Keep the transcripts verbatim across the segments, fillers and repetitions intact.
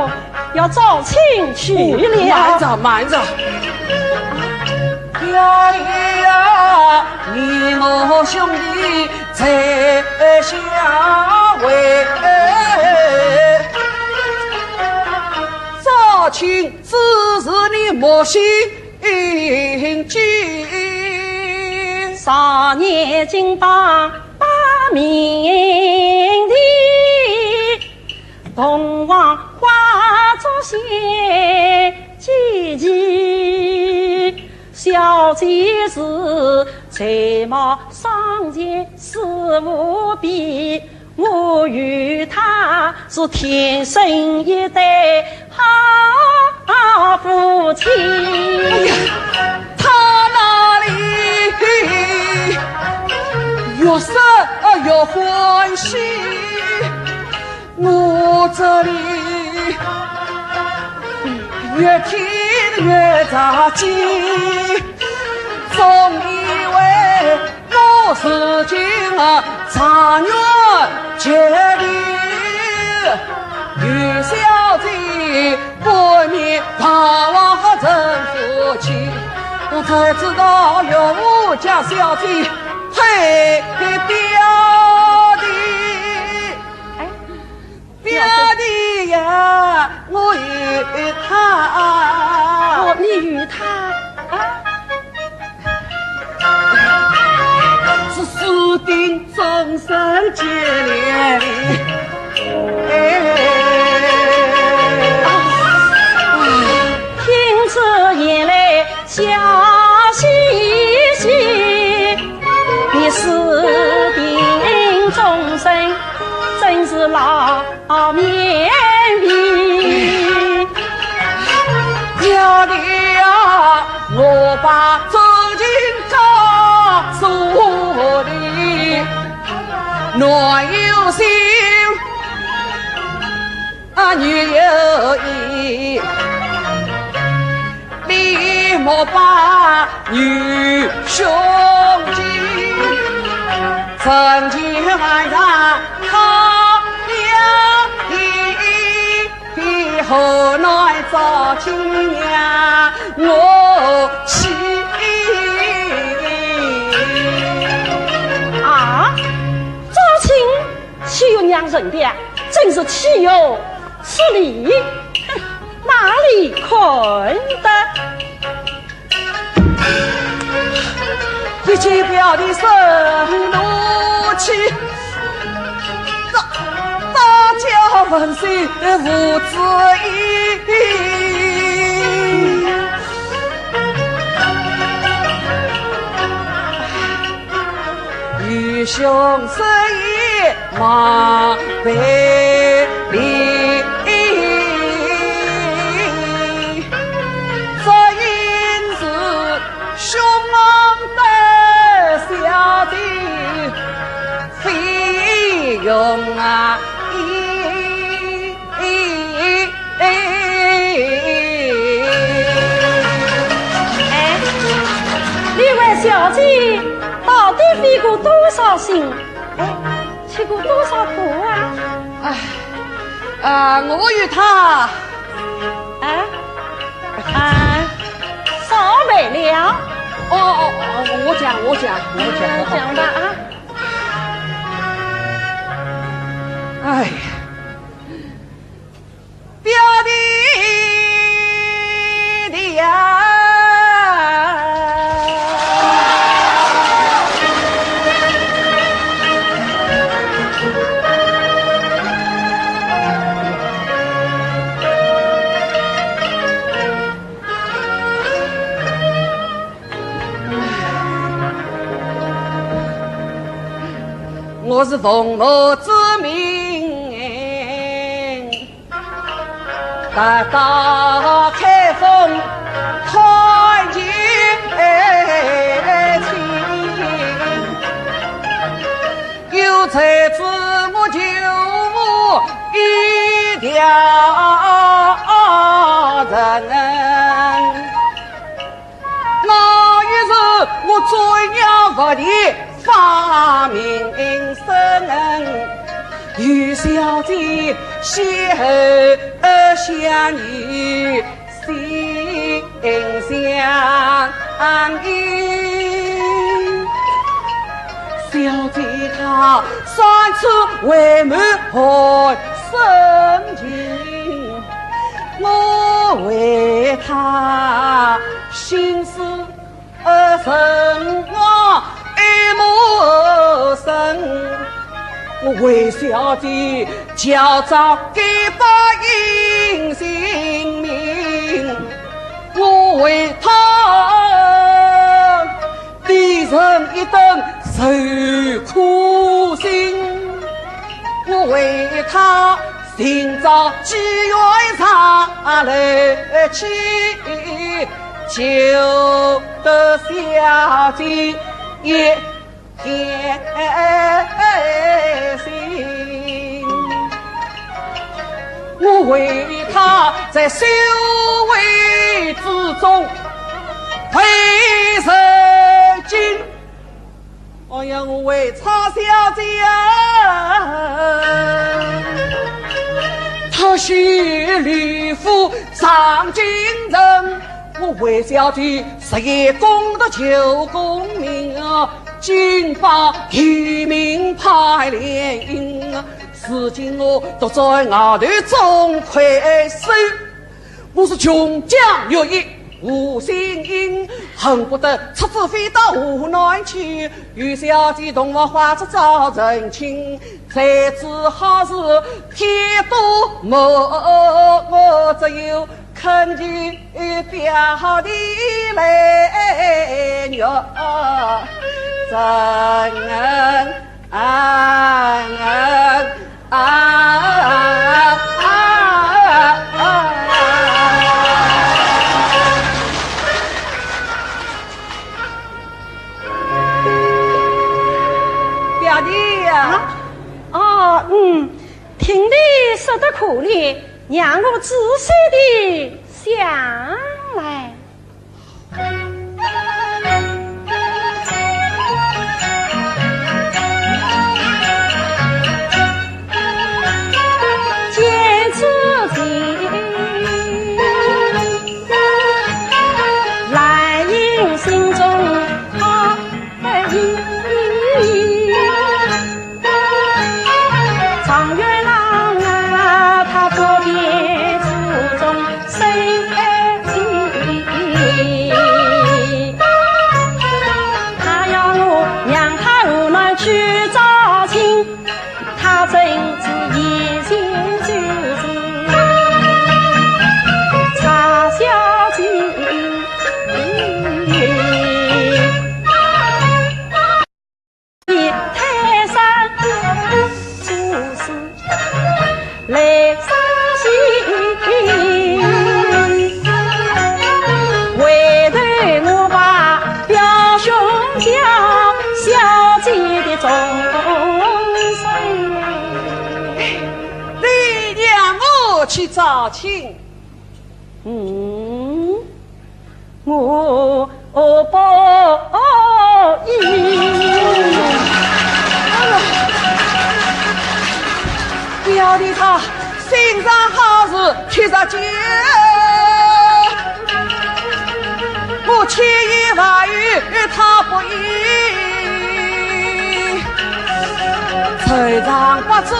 我要招亲去了。慢着，慢着。呀呀，你我兄弟在相会，招亲只是你母亲近。少年金榜八名第， 同往花烛显姐姐，小姐是才貌双全，诗无比。我与她是天生一对好夫妻。哎呀，她那里越说越欢喜， 我这里越听越着急，总以为我如今啊状元绝顶，与小姐半面盼望成夫妻。我才知道岳父家小姐配表弟。哎， 表弟呀，我与他，哦，你与他啊？是私定终身结连理。哎，听此言来笑嘻嘻，你私定终身，真是老 面皮。表弟呀，我把真情告诉你，男有情，啊，女有意。 你莫把女兄弟，成亲晚上他要你河南招亲娘我去。啊，招亲 岂有娘人的，真是岂有此理！哼，哪里看得？一见表弟生怒气，大，大家闻讯父子意。愚兄失言望赔礼，只因是 兄郎的小姐费用啊，咦，咦，咦。哎，你为小姐到底费过多少心？哎，吃过多少苦啊？哎，啊，我与她，啊？ 啊，少赔了。哦，哦，哦，我讲，我讲，我讲。讲吧啊。哎呀，表弟的呀。 我是奉母之命，大道开封团结情。 有才之我就无一条人，那一日我怎样不提发名声？与小姐邂逅相遇， 心相印。小姐她三次回门寒深情，我为她心事 呃，辰光已陌生，我为小姐交账给百姓性命，我为她低人一等受苦心，我为她 寻找机缘上来去，救得小姐一条性。我为她在修为之中费神经。 哎呀，我为差小姐啊，特许礼服上京城，我为小姐实现功德救功名啊，金榜题名排联姻啊，如今我独在外头总亏手。 我是穷家月夜无心音，恨不得出子飞到河南去，与小姐同房花烛照人亲，谁知好事天多磨，我只有恳求表弟来月成恩。 啊啊啊啊啊！表弟呀，啊？哦，嗯，听你说得可怜，让我仔细地想来。 见此情，兰英心中好意。状元郎啊，他不必注重身体。去招亲。嗯，我不依。表弟他心肠好是七十九，我千言万语他不依，愁肠百转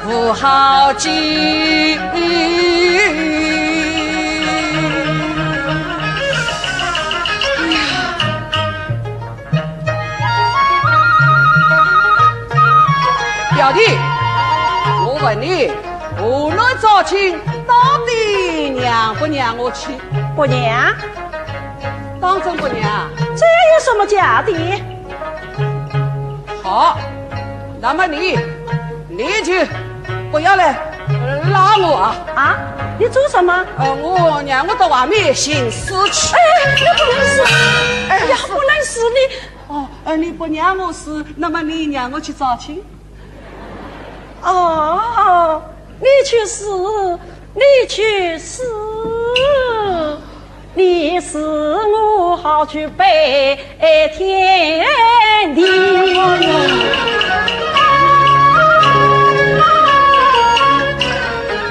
无好计。表弟，我问你，河南招亲到底让不让我去？不让。当真不让？这有什么假的？ 好，那么你，你就不要来拉我啊。啊？你做什么？呃，我让我到外面寻死去。哎，你不能死！哎，哎呀，是。不能死！你……哦，呃，你不让我死，那么你让我去招亲？哦，你去死，你去死！ 你死我好去拜天地。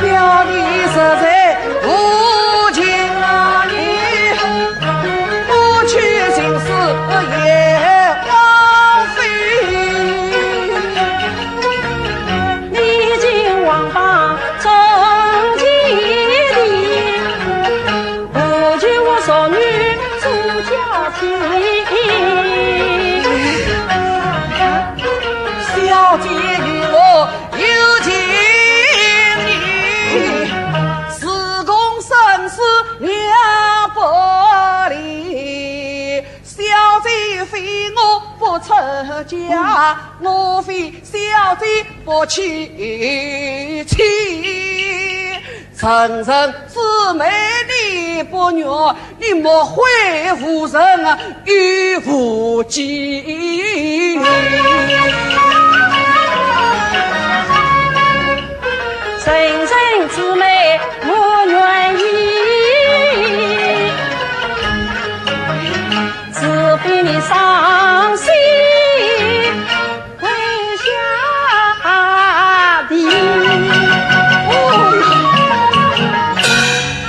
表弟实在无情啊，你不去寻死也枉费。你进王八中间的， 不求我少女出家亲。小姐与我有情义，自古生死两不离。小姐非我不出家，我非小姐不娶妻。 成人之美你不愿，你莫悔无人与无己。成人之美我愿意，除非你伤心 跪下地。哦哟，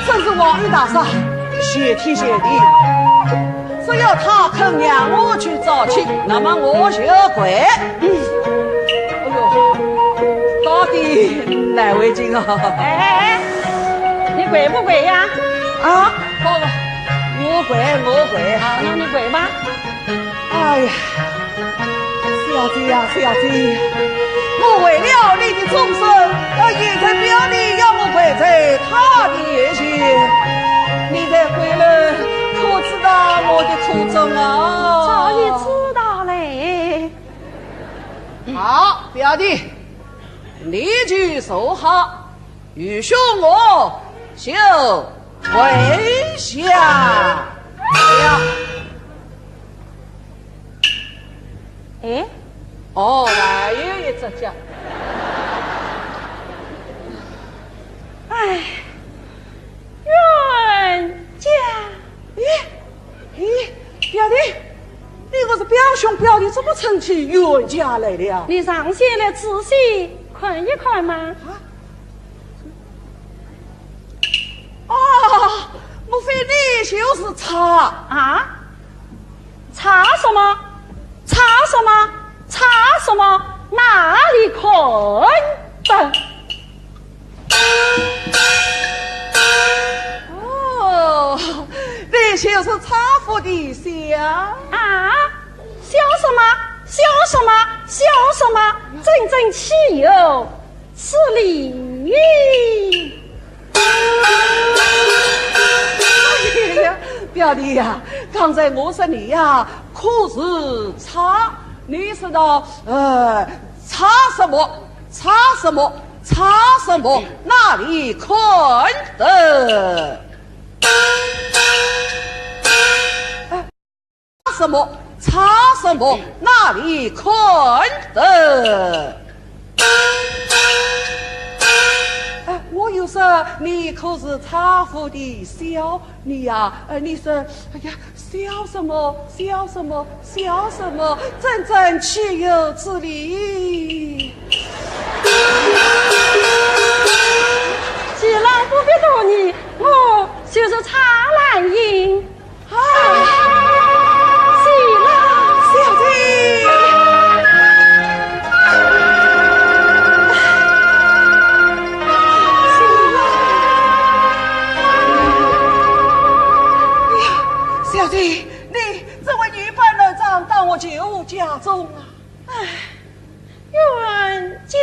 真是王爷大人，谢天谢地。只要他肯让我去招亲，那么我就跪。哎呦，到底难为情啊！哎，你跪不跪呀？啊，好了，我跪，我跪。好，那你跪吧。 哎呀，小姐呀，小姐呀，我为了你的终身，呃，现在表弟要我跪在他的面前，你在桂楼可知道我的苦衷啊？早已知道嘞。好，表弟，你就坐好，愚兄我就跪下了。 哎，哦，还有一只脚。哎，冤家。咦，咦，表弟，你不是表兄表弟，怎么成起冤家来了？你上前来仔细看一看嘛。啊？ 啊，莫非你就是賊？啊？賊什么？賊什么？賊什么？哪里可能？哦，你就是賊府的小……啊？小什么？小什么？小什么？真正岂有 此理！哎呀，表弟呀，刚才我说你呀，可是賊，你说道，呃，賊什么？賊什么？賊什么？哪里可能？哎， 什么？賊什么？哪里可能？哎，我有这你可是差府的小女呀？呃，你说，哎呀，小什么，小什么，小什么，真正岂有此理！既然不必多言，我就是差兰英。 啊，喜啦！小姐，喜啦！哎呀，小姐，你这位女扮男装到我舅父家中啊？唉，冤家。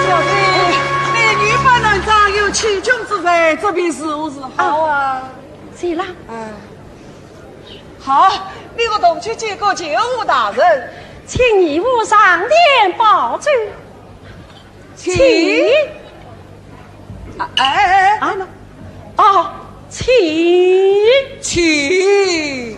小姐，你女扮男装，有欺君之罪，这便如何是好啊？是啦。哎，好，你我同去见过舅父大人。请义父上殿保奏。请。啊，哎，哎，哎。啊，那，哦，请。请。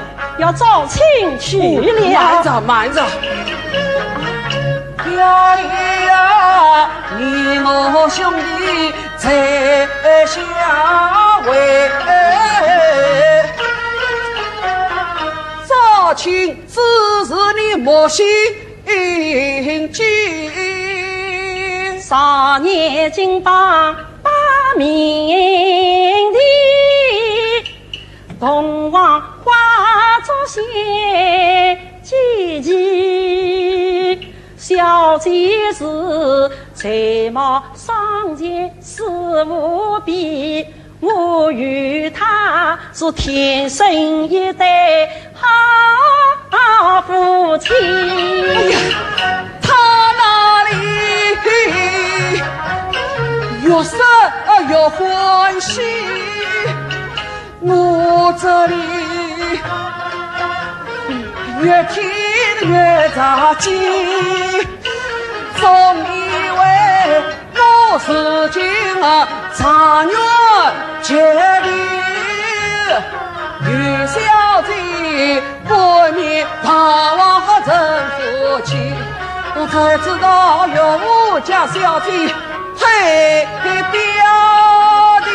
要招亲去了。慢着，慢着。表弟呀，你我兄弟在相会，招亲之事你莫心急。少年金榜八名第， 同往花烛谢姐姐，小姐是才貌双全，诗无比，我与她是天生一对好夫妻。哎呀，她那里越说越欢喜， 我这里越听越着急，总以为我是今啊状元绝顶，与小姐不免盼望成夫妻。我才知道岳父家小姐配表弟。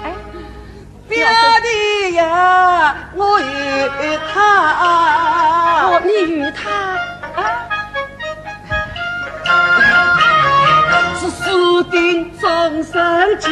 哎，表弟呀，我与她，哦，你与她啊？是私定终身结